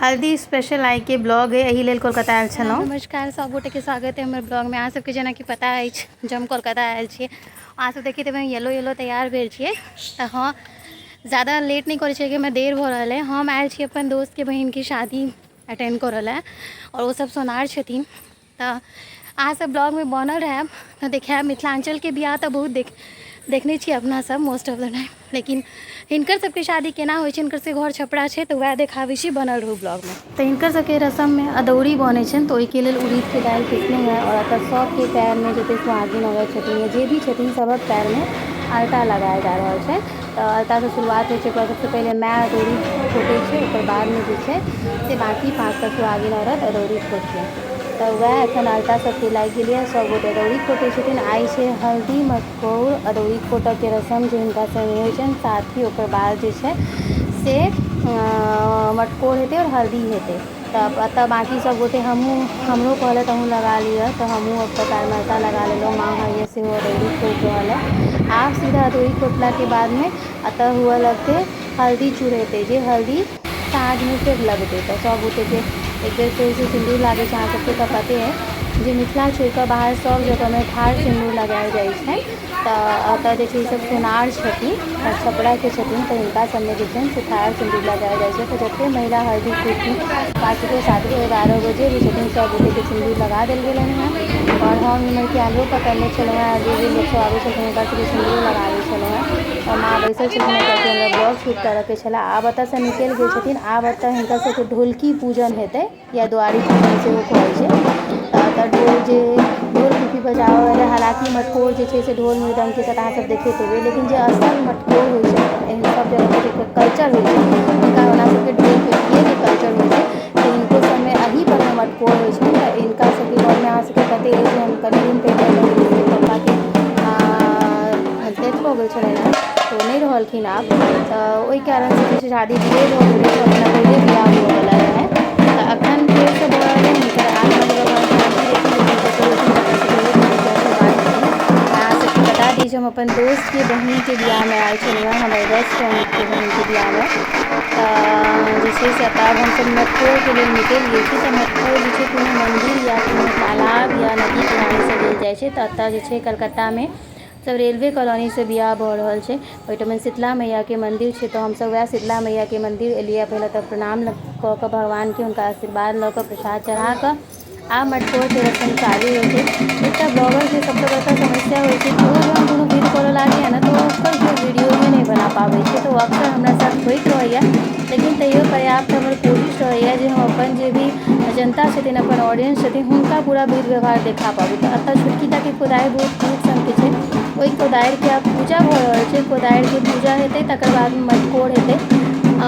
हल्दी स्पेशल आइके ब्लॉग अइ, एहि लेल कोलकाता आयल छलहुँ। नमस्कार, सब गोटेके स्वागत है हमर ब्लॉगमे। अहाँ सबके जेनाकि पता अछि जे हम कोलकाता आयल छी। अहाँ सब देखैत हेबै येलो येलो तैयार भेल छियै। तऽ हँ, ज्यादा लेट नहि करै छियै कि हमरा देर भऽ रहल अइ। हम आयल छी अपन दोस्तके बहिनके शादी अटेंड करऽ लए आओर ओसब सोनार छथिन। तऽ अहाँ सब ब्लॉगमे बनल रहब तऽ देखायब। मिथिलाञ्चलके बियाह तऽ बहुत देखने छियै अपना सब मोस्ट ऑफ the time, लेकिन हिनकर सबके शादी केना होइ छै, हिनकर सबके घर छपरा छै, तऽ वएह देखाबै छी। बनल रहू ब्लॉगमे। तऽ हिनकर सबके रसममे अदौरी बनै छनि, तऽ ओहिके लेल उड़ीदके दालि पिसलहुँ हेँ। आओर एतऽ सबके पैरमे जते सुहागिन औरत छथिन या जे भी छथिन, सबक पैरमे अलता लगायल जा रहल छै। तऽ अलतासँ शुरुआत होइ छै। ओकर सबसँ पहिले माय अदौरी खोटै छै, ओकर बादमे जे छै से बाँकी 5टा सुहागिन औरत अदौरी खोटथिन। तऽ वएह एखन अलता सबके लागि गेलैए, सब गोटे अदौरी खोटै छथिन। आइ छै हल्दी मटकोर अदौरी खोटऽके रसम जे हिनका सबमे होइ छनि। साथ ही ओकर बाद जे छै से मटकोर हेतै आओर हल्दी हेतै। तऽ एतऽ बाँकी सब गोटे हमहूँ, हमरो कहलथि अहूँ लगा लिअ, तऽ हमहूँ अपन पैरमे अलता लगा लेलहुँ। माँ होइए सेहो अदौरी खोटि रहल अइ। आब सीधा अदौरी खोटलाके बादमे एतऽ हुअ लगतै हल्दी चूड़ेतै, जे हल्दी साँझमे फेर लगतै। तऽ सब गोटेके एक बेर फेरसँ सिन्दूर लागै छै। अहाँ सबके तऽ पते अइ जे मिथिला छोड़िकऽ बाहर सब जगहमे ठाढ़ सिन्दूर लगायल जाइ छै। तऽ एतऽ जे छै ई सब सोनार छथिन, छपराके छथिन, तऽ हिनका सबमे जे छनि से ठाढ़ सिन्दूर लगायल जाइ छै। तऽ जते महिला हल्दी खुटथिन, 5 गो 7 गो 11 गो जे भी छथिन, सब गोटेके सिन्दूर लगा देल गेलनि हेँ। आओर हम इम्हर कैमरो पकड़ने छलहुँ हेँ, जे जे लोकसब आबै छलखिन हुनका सबके सिन्दूरो लगाबै छलहुँ हेँ। आओर माँ बैसल छलखिन हेँ, कियाकि हमरा ब्लॉग शूट करऽके छलै। आब एतऽसँ निकलि गेल छथिन। आब एतऽ हिनका सबके ढोलकी पूजन हेतै या द्वारी पूजन सेहो कहै छै। तऽ एतऽ ढोल जे ढोल पिपही बजाबऽवला, हालाँकि मटकोर जे छै से ढोल मृदङ्गके साथ अहाँ सब देखैत हेबै, लेकिन जे असल मटकोर होइ छै, एहन सब जगहके जे कल्चर होइ छै, हुनका ओना सबके ढोल पिपहिएके कल्चर होइ छै। तऽ हिनको सबमे एही परमे मटकोर होइ छनि। तऽ हिनका सबके घरमे अहाँ सबके पते अछि जे हम कनि दिन पहिले हमर दोस्तके पप्पाके डेथ भऽ गेल छलनि हेँ, तऽ ओ नहि रहलखिन आब। तऽ ओहि कारणसँ जे छै शादी डिले भऽ गेलै, 6 महीना पहिले बियाह होअवला रहै। तऽ अखन फेरसँ भऽ रहल अइ। हुनकर आत्माके भगवान शान्ति देथिन, लेकिन कतहु रहथिन तकर बहुत नीक आशीर्वाद देथिन। अहाँ सबके बता दी जे हम अपन दोस्तके बहिनके बियाहमे आयल छलहुँ हेँ, हमर बेस्ट फ्रेंडके बहिनके बियाहमे। तऽ जे छै से एतऽ आब हमसब मटकोरके लेल निकलि गेल छी। तऽ मटकोर जे छै कोनो मन्दिर या कोनो तालाब या नदी किनारेसँ लेल जाइ छै। तऽ एतऽ जे छै कलकत्तामे सब रेलवे कॉलोनीसँ बियाह भऽ रहल छै। ओहिठमन शीतला मैयाके मन्दिर छै। तऽ हमसब वएह शीतला मैयाके मन्दिर एलियै। पहिले तऽ प्रणाम कऽ कऽ भगवानके, हुनका आशीर्वाद लऽ कऽ, प्रसाद चढ़ा कऽ आब मटकोरके रसम चालू होइ छै। एकटा ब्लॉगरके सबसँ बड़का समस्या होइ छै कि ओ जहन कोनो विध करऽ लागैए ने, तऽ ओ ओकर केओ वीडियोए नहि बना पाबै छै। तऽ ओ अक्सर हमरा साथ होइत रहैए, लेकिन तैयो पर्याप्त हमर कोशिश रहैए जे हम अपन जे भी जनता छथिन, अपन ऑडियंस छथिन, हुनका पूरा विध व्यवहार देखा पाबी। तऽ एतऽ छोटकी टाके कोदारि बहुत नीक सनके छै। ओहि कोदारिके आब पूजा भऽ रहल छै। कोदारिके पूजा हेतै, तकर बाद मटकोर हेतै।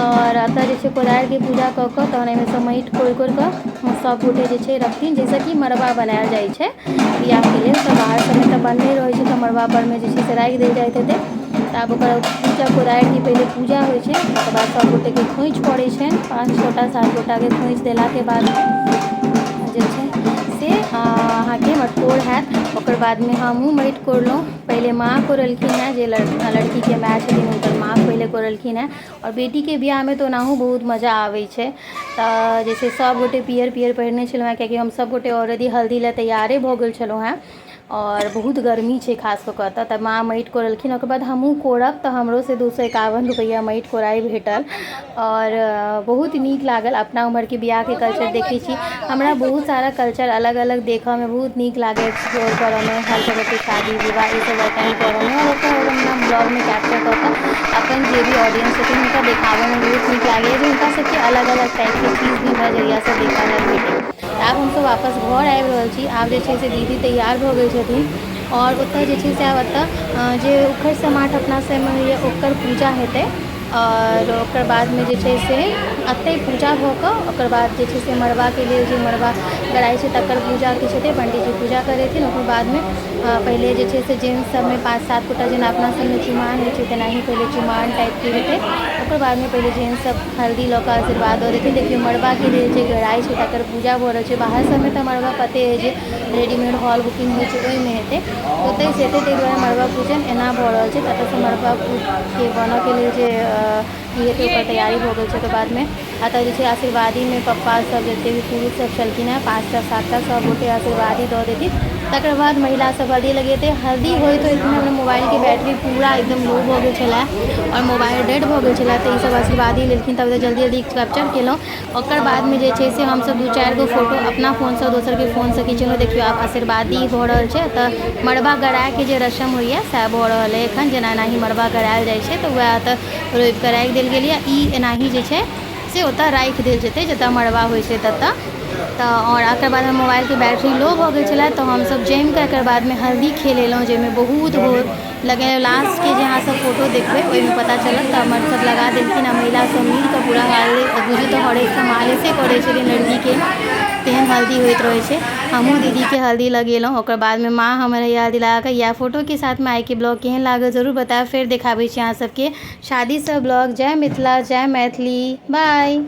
आओर एतऽ जे छै कोदारिके पूजा कऽ कऽ तहन एहिमे माटि कोरि कोरि कऽ सब गोटे जे छै रखथिन, जाहिसँ कि मड़बा बनायल जाइ छै बियाहके लेल। तऽ बाहर सबमे तऽ बनले रहै छै, तऽ मड़बा परमे जे छै से राखि देल जाइत हेतै। तऽ आब ओकर पूजा, कोदारिके पहिले पूजा होइ छै, तकर बाद सब गोटेके खोँइछ पड़ै छनि। 5 गोटा 7 गोटाके खोँइछ देलाके बाद जे छै से अहाँके मटकोर हैत। ओकर बादमे हमहूँ माटि कोरलहुँ। पहिले माँ कोरलखिन हेँ, जे लड़कीके माय छथिन हुनकर माँ पहिले कोरलखिन हेँ। आओर बेटीके बियाहमे तऽ ओनाहु बहुत मजा आबै छै। तऽ जे छै सब गोटे पियर पियर पहिरने छलहुँ हेँ, कियाकि हम सब गोटे ऑलरेडी हल्दी लए तैयारे भऽ गेल छलहुँ हेँ। आओर बहुत गर्मी छै खास कऽ कऽ एतऽ। तऽ माँ माटि कोरलखिन, ओकर बाद हमहूँ कोरब, तऽ हमरो से 251 रुपैआ माटि कोराइ भेटल। आओर बहुत नीक लागल। अपना उम्हरके बियाहके कल्चर देखै छी, हमरा बहुत सारा कल्चर अलग अलग देखऽमे बहुत नीक लागै, एक्सप्लोर करऽमे, हर जगहके शादी विवाह ई सब अटेंड करऽमे आओर ओकर अपना ब्लॉगमे कैप्चर कऽ कऽ अपन जे भी ऑडियंस छथिन हुनका देखाबऽमे बहुत नीक लागैए, जे हुनका सबके अलग अलग टाइपके चीज भी हमरा जरियासँ देखऽ लए भेटै। तऽ आब हमसब वापस घर आबि रहल छी। आब जे छै से दीदी तैयार भऽ गेल छथिन। आओर ओतऽ जे छै से आब एतऽ जे उखड़ि समाठ अपना सबमे होइए, ओकर पूजा हेतै। आओर ओकर बादमे जे छै से एतहि पूजा भऽ कऽ ओकर बाद जे छै से मड़बाके लेल जे मड़बा गड़ाइ छै, तकर पूजा किछु हेतै। पण्डीजी पूजा करेथिन। ओकर बादमे पहिले जे छै से जेंट्स सबमे 5-7 गोटा, जेना अपना सबमे चुमान होइ छै तेनाही पहिले चुमान टाइपके हेतै। ओकर बादमे पहिले जेंट्स सब हल्दी लऽ कऽ आशीर्वाद दऽ देथिन। देखियौ, मड़बाके लेल जे गड़ाइ छै तकर पूजा भऽ रहल छै। बाहर सबमे तऽ मड़बा पते हइ जे रेडीमेड हॉल बुकिंग होइ छै, ओहिमे हेतै, ओतहि से हेतै। ताहि दुआरे मड़बा पूजन एना भऽ रहल छै। ततऽसँ मड़बा के बनऽके लेल जे तऽ की हेतै ओकर तैयारी भऽ गेल छै। ओकर बादमे एतऽ जे छै आशीर्वादीमे पप्पा सब जते भी पुरुष सब छलखिन हेँ, 5टा 7टा सब गोटे आशीर्वादी दऽ देथिन। तकर बाद महिला सब हल्दी लगेतै। हल्दी होइत होइतमे हमर मोबाइलके बैटरी पूरा एकदम लो भऽ गेल छलै आओर मोबाइल डेड भऽ गेल छलै। तऽ ईसब आशीर्वादी लेलखिन तब जल्दी जल्दी कैप्चर केलहुँ। ओकर बादमे जे छै से हमसब 2-4 गो फोटो अपना फोनसँ दोसरके फोनसँ खिचेलहुँ। देखियौ आब आशीर्वादी भऽ रहल छै। तऽ मड़बा गड़ाके जे रस्म होइए सएह भऽ रहल अइ एखन। जेना एनाही मड़बा गड़ायल जाइ छै तऽ वएह एतऽ रोपिके राखि देल गेल यऽ। ई एनाही जे छै से ओतऽ राखि देल जेतै जतऽ मड़बा होइ छै ततऽ। तऽ आओर एकर बाद हमर मोबाइलके बैटरी लो भऽ गेल छलै तऽ हमसब जमिकऽ एकर बादमे हल्दी खेलेलहुँ, जाहिमे बहुत लगेलहुँ। लास्टके जे अहाँ सब फोटो देखबै ओहिमे पता चलत। तऽ मर्द सब लगा देलखिन आ महिला सब मिलकऽ पूरा हल्दी बुझू तऽ हरैदसँ मालिशे करै छथिन लड़कीके, तेहन हल्दी होइत रहै छै। हमहूँ दीदीके हल्दी लगेलहुँ। ओकर बादमे माँ हमर हल्दी लगाकऽ इएह फोटोके साथमे आइके ब्लॉग केहन लागल जरूर बतायब। फेर देखाबै छी अहाँ सबके शादीसँ ब्लॉग। जय मिथिला, जय मैथिली, बाय।